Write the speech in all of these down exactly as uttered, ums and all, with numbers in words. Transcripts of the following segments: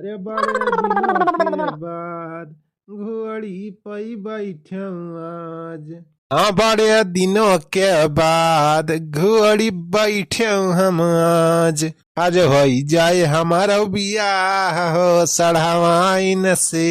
अरे बड़े दिनों के बाद घोड़ी पई बैठ्यौं आज। हाँ, बड़े दिनों के बाद घोड़ी बैठ्यौं हम आज। आज होई जाए हमारो बियाह हो सढ़वाइन से।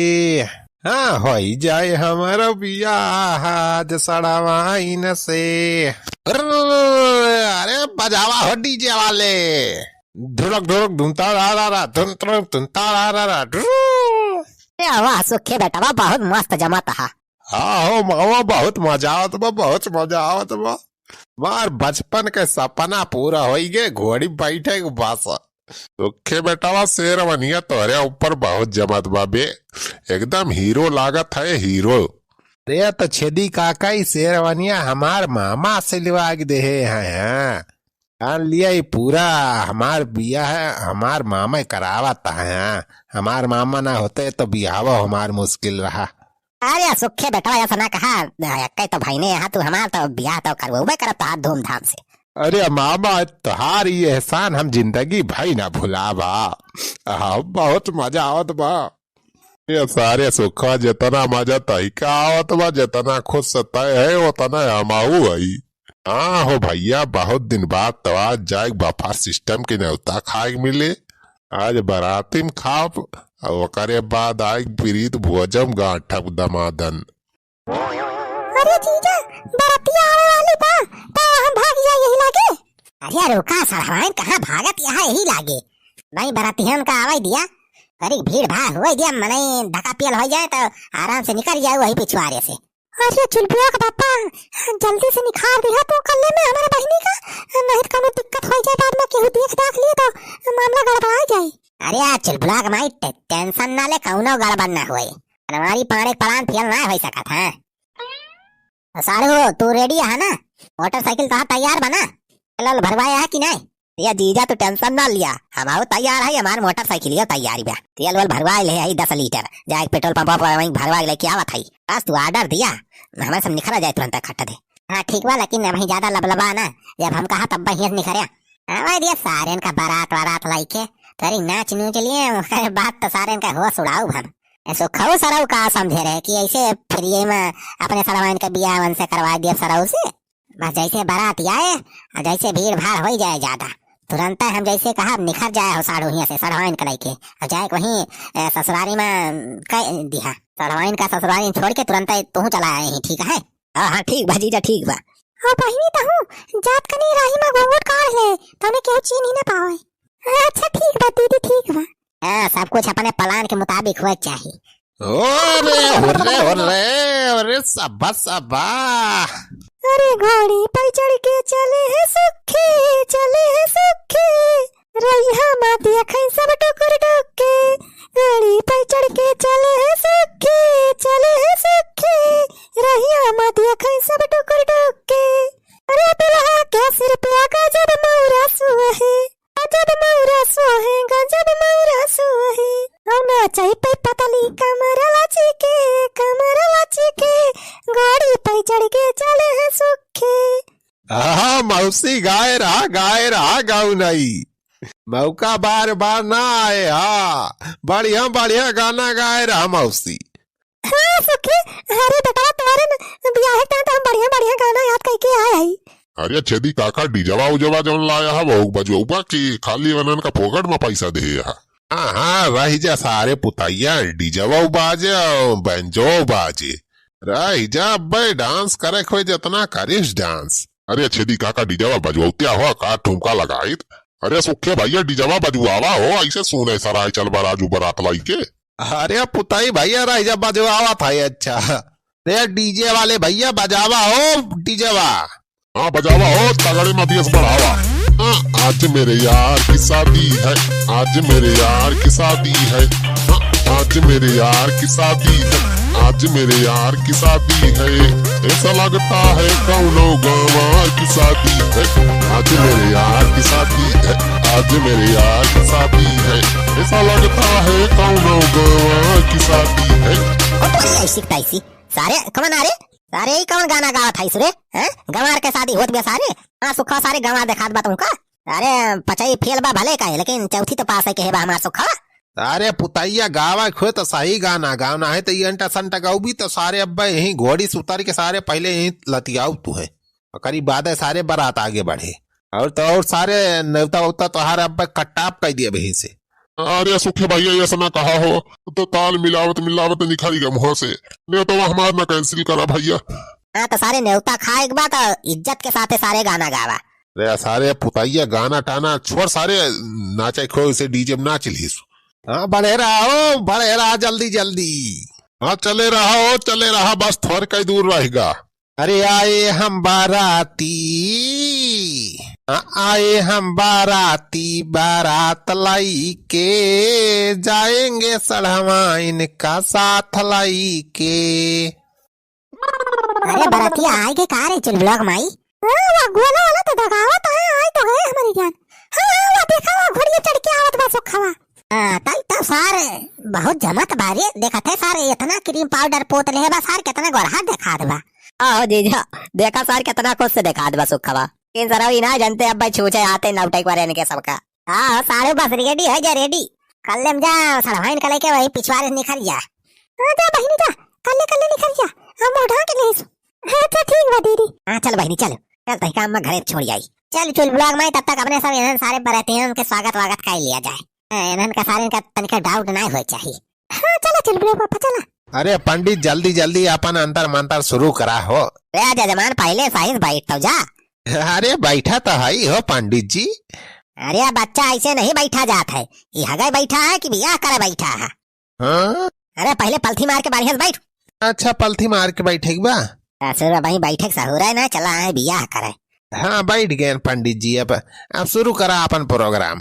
हाँ, होई जाए हमारो बियाह आज सढ़वाइन से। अरे बजावा हो डीजे वाले। ढुलक ढुलक धुनता रा रा रा, धुन धुन धुनता रा रा रा, ढुलक। अरे वाह सुखे बेटवा, बहुत मस्त जमत हा। हाँ हो मामा, बहुत मजा आवत बा, बहुत मजा आवत बा। हमार बचपन के सपना पूरा होई गे, घोड़ी बैठे के बस। सुखे बेटवा, शेरवनिया तोहरे ऊपर बहुत जमत बा बे, एकदम हीरो लागत है, हीरो। अरे तो छेदी काका, ई शेरवनिया हमार मामा सिलवा के देहे हैं, हाँ। जान लिया, ई पूरा हमार बियाह हमार मामा करावत हैं। हमार मामा ना होते तो बियाह हमार मुश्किल रहा। अरे सुखे बेटवा, ऐसा ना कहा, एक्कै तो भाई ने यहाँ, तू हमार तो बियाह तो करवउबे करत हाथ धूमधाम से। अरे मामा, तोहार ई एहसान हम जिंदगी भई ना भुलाबा। आहा, बहुत मजा आवत बा। ये सारे सुखवा, जितना मजा तहिका आवत बा, जितना खुश तय है, उतना हमाऊ है। हाँ हो भैया, बहुत दिन बाद तो आज जाए बफर सिस्टम के न्योता खाए के मिले। आज बराती में खाब, और ओकरे बाद आए प्रीत भोजम गांठब दमादन। अरे जीजा, बरतिया आवे वाली बा, तो हम भाग जाए यही लागे। अरे रुका सढ़वाइन, कहाँ भागत यहाँ यही लागे। नहीं, बरतियन का आवे दिया, करीक भीड़ भाड़ होई दिया, मनई धक्का पियल होई जाए तो आराम से निकल जाए वही पिछुआरे से। अरे चुलबुआ का पापा, जल्दी से निखार दिया तू कल्ले में हमारे बहिनी का, नहीं तो कौनो दिक्कत होई जाए, बाद में केहू देख दाख लिए तो मामला गड़बड़ा जाए। अरे यार चुलबुआ के माई, टे-, टेंशन ना ले, कौनो गड़बड़ ना होए। हमारी पाड़े के पलान फेल ना होई सकत है। साढ़ू, तू रेडी है ना? मोटरसाइकिल तोहार तैयार बा ना? तेल वेल भरवाया है कि नहीं? ये जीजा, तू टेंशन ना लिया, हमारो तैयार है, हमार मोटरसाइकिल ये तैयार बा। तेल वेल भरवा ले है दस लीटर, जाए पेट्रोल पंप पर वहीं भरवा लेके आवत है। बस तू ऑर्डर दिया, हमें सब निखरा जाए तुरंत खट दे। हाँ ठीक बा, लेकिन अभी ज्यादा लबलबा ना, जब हम कहा तब हियाँ से निखरे। हाँ भाई दिया, सारेन का बारात वारात लाइके तोरी नाच नूच लिए, ओकरे बाद तो सारेन का होश उड़ाऊ हम। ऐसो खऊ सरऊ का समझे रहे कि ऐसे फ्री में अपने सड़वाइन के बियाह उनसे करवा दिया सरऊ से। बस जैसे बारात आए और जैसे भीड़ भाड़ होई जाए ज्यादा, तुरंत हम जैसे कहा निखर जाए हो साढ़ू हियाँ से सड़वाइन के लेके, और जाए के वहीं, ए, ससुरारी में कह दिया, सड़वाइन का ससुरारी छोड़ के तुरंत तू चला आए ही, ठीक है? हाँ, हाँ, ठीक बा जीजा, ठीक बा। हाँ बहिनी, तहूँ जात कनी राही में घूंघट काढ़ ले, तने केहू चीन ही ना पावे। अच्छा ठीक बा दीदी, ठीक बा। हाँ, सब कुछ अपने प्लान के मुताबिक होए के चाही। अरे, हुर्रे, हुर्रे, अरे, सब्बा, सब्बा। अरे, घोड़ी पे चढ़ के चले हैं सुखी, चले हैं सुखी। रहिया मा देखे सब टुकुर टुके, घोड़ी पे चढ़ के चले हैं सुखी, चले हैं सुखी। रहिया मा देखे सब टुकुर टुके। अरे, दुल्हा के सिर पे गजब मौरा सोहे। गजब मौरा सोहे, गजब मौरा सोहे। हम नाचै पे पतली कमर लचके, कमर लचके। घोड़ी पे चढ़ के चले हैं सुखी। हाँ, मौसी गाए रहा, गाए रहा गाउनई। मौका बार बार ना आए हा। बढ़िया बढ़िया गाना गाए रहा मौसी। हाँ सुखी, अरे बेटवा तोरे न बियाहे के टाइम तो हम बढ़िया बढ़िया गाना याद करके आए हई। अरे छेदी काका, डीजवा उजवा जौन लाया हा, वहू बजवउबा कि खाली वनन का फोकट में पैसा दे हा? हाँ, हाँ, रहि जा सारे पुतैया, डीजवा बाजे और बैंजो बाजे। रहि जा अब्बे, डांस करे के होई जितना करिस डांस। अरे छेदी काका, डीजवा बजवउते हो का ठुमका लगाइत? अरे सुखे भैया, डीजवा बजवावा हो, ऐसे सुने सराय चल बा राजू बरात लाइके। अरे पुताई भैया रह जा, बजवावा था ये, अच्छा। रे डीजे वाले भैया बजावा हो डीजेवा। हाँ बजावा हो, तगड़े में बेस बढ़ावा। हाँ, आज मेरे यार की शादी है, आज मेरे यार की शादी है। हाँ, आज मेरे यार की शादी है, आज मेरे यार की शादी है। ऐसा लगता है कौनो गाँव की शादी है। आज मेरे यार की शादी है, आज मेरे यार की शादी है। ऐसा लगता है कौनो गाँव की शादी है। ओ तो ऐसी तैसी। सारे, कमन आ रे? सारे, ई कमन गाना गावत है सुरे? हैं? गंवार के शादी होत बे सारे? हाँ, सुखा सारे गंवार देखात बा तुमका? अरे, पचई फेल बा भले का है, लेकिन चौथी तो पास है के बा हमार सुखा। अरे पुतैया, गावा खोए तो सही गाना गावना है, तो ये अंटा संटा गाउबी तो सारे अब्बे यहीं घोड़ी से उतर के सारे पहले यहीं लतियाउब तुहे। ओकरी बादे सारे बारात आगे बढ़े। और तो और सारे नेवता उवता तोहार अब्बे कट्टाप कइ दिए बही से। अरे सुखे भैया, ये सना कहा हो, तो ताल मिलावत मिलावत निखरी गए मुँह से। नेवता हमार ना cancel करा भैया। हाँ, तो सारे नेवता खा एक बात, इज्जत के साथे सारे गाना गावा। अरे सारे पुतैया, गाना टाना छोड़, सारे नाचे खो इसे DJ में नाच लीस। हाँ, बढ़े रहा हो, बढ़े रहा जल्दी जल्दी। हाँ, चले रहा हो, चले रहा, बस थोड़ कई दूर रहेगा। अरे आए हम बाराती, आ-, आए हम बाराती, बारात लाई के, जाएंगे सड़वाइन का साथ लाई के। अरे बरतिया आए के का रे चुलबुलवा के माई? हाँ, वो गोला वाला तो दगावत है, आए तो गए हमारी जान। हाँ, हाँ, वो देखा, वो घोड़िया चढ़ के आवत बा सुखवा। हाँ, तब तो सार बहुत जमत बा रे, देखत है सार इतना cream powder पोत ले बा सार, कितना गोरहा देखात बा। आहो जीजा, देखा सार कितना खुश से देखात बा सुखवा। इन सरऊ ई ना जानते अब भाई छूछे आते नौटंकी वाले इनके सबका। हाँ, साढ़ू बस ready है जा, ready। कल्ले में जा, सड़वाइन का लेके वही पिछवारे से निकल जा। हाँ, जा बहिनी जा, कल्ले कल्ले निकल जा, हम उठा के ले सु। हाँ, अच्छा ठीक बा दीदी। हाँ, चल बहिनी चल, चल तही काम में घरे छोड़ आई। चल चुलबुलवा के माई, तब तक अपने सब इन्हन सारे बरतियन के स्वागत वागत कर लिया जाए। हाँ, इन्हन का सारे का तनिका doubt ना होए चाहिए। हाँ, चला चुलबुलवा पापा, चला। अरे पंडित, जल्दी जल्दी अपन अंतर मंतर शुरू करा हो। रे जजमान, पहले सही से बैठ तो जा। अरे बैठा तो है ही हो पंडित जी। अरे बच्चा, ऐसे नहीं बैठा जात है, ये हगे बैठा है कि बियाह करे बैठा है? हाँ? अरे पहले पलथी मार के बढ़िया से बैठ। अच्छा, पलथी मार के बैठे के बा? ससुर, वहीं बैठे के सहूर है ना, चला है बियाह करे। हाँ, बैठ गए पंडित जी, अब, अब शुरू करा अपन program।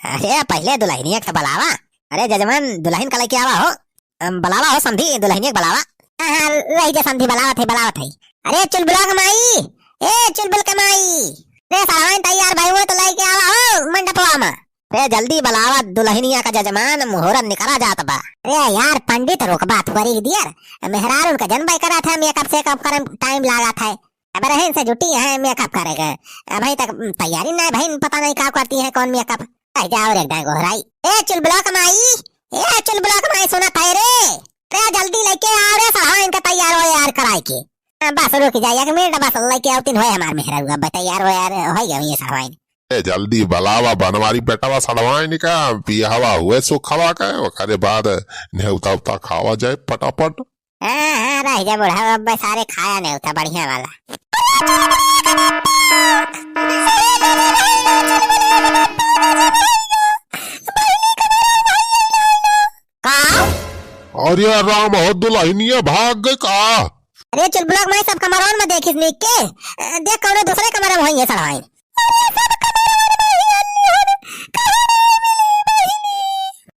अरे पहले दुल्हनिया के बलावा। अरे जजमान, दुल्हन का लेके आवा हो। अम, बलावा हो समधी, दुल्हनिया के बलावा। हाँ, हाँ, रही जा समधी, बलावत है, बलावत है। अरे चुलबुलवा के माई, ए चुलबुल के माई, रे सड़वाइन तैयार भई हुए तो लेके आवा हो मंडपवा में। रे जल्दी बलावा दुल्हनिया का जजमान, मुहूर्त निकला जात बा। अरे यार पंडित, रुकबा थोड़ी दियर, मेहरारू उनका जनबे करत है, makeup सेकअप करे time लागत है। अब रहन से जुटी है makeup करेगा, अभी तक तैयारी नहीं भई, पता नहीं का करती है, कौन makeup। कह जाओ रे डांग गोहराई। ए चुलबुलवा के माई, ए चुलबुलवा के माई, सुनत है रे? रे जल्दी लेके आओ रे, सड़वाइन का तैयार हो यार कराए के। हाँ, बस रुक जा एक मिनट, बस लेके आवतिन होए हमार मेहरारू, अब तैयार हो यार, हो गया ये सड़वाइन। ए जल्दी बलावा बनवारी बेटवा सड़वाइन का, बियाहवा हुए सुखवा का, ओकरे बाद नेवता उता खावा जाए फटाफट। हाँ, हाँ, रह जा बुढ़ा, अब सारे खाया नेवता बढ़िया वाला। का? अरे राम हो, दुल्हनिया भाग गई का? अरे चुलबुलवा के माई, सब कमरवन में देखिस नीक के, अ, देख कौनो दूसरे कमरा में होइहैं सड़वाइन।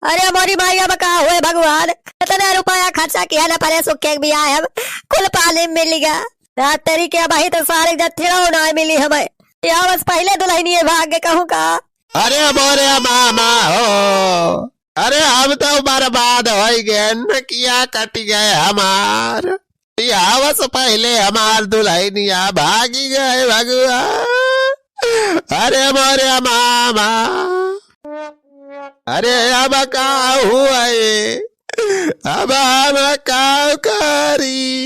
अरे मोरी माई, अब का हुए भगवान, इतना रुपया खर्चा किया न परे सुखे के बियाह, अब कुल पानी में मिल गया। रात तेरी के अबही तो सारे जथिरो ना मिली हमें। या बस पहले दुल्हनिया भाग गए कहूँ का। अरे मोरे मामा हो, अरे हम तो बर्बाद हो गए, नकिया कट गए हमार। या बस पहले हमार दुल्हनिया भागी गए भगवान। अरे मोरे मामा, अरे अब का हुए, अब हम का करी?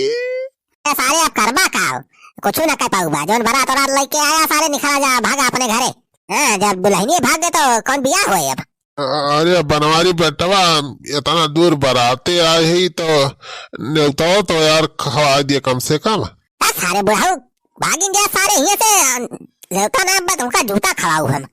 ए सारे, अब करबा का हो? कुछ ना कर पाऊबा। जौन बारात वारात लेके आया, सारे निकला जा, भागा अपने घरे। हाँ, जब दुल्हनिया भाग गए तो कौन बियाह होए अब? अरे बनवारी बेटवा, इतना दूर बाराते आए ही तो नेवता तो यार खवा दिए कम से कम। आ सारे बुढ़ऊ, भागिन गया सारे हिये से, नेवता ना, अब तुमका जूता खवाऊ हम।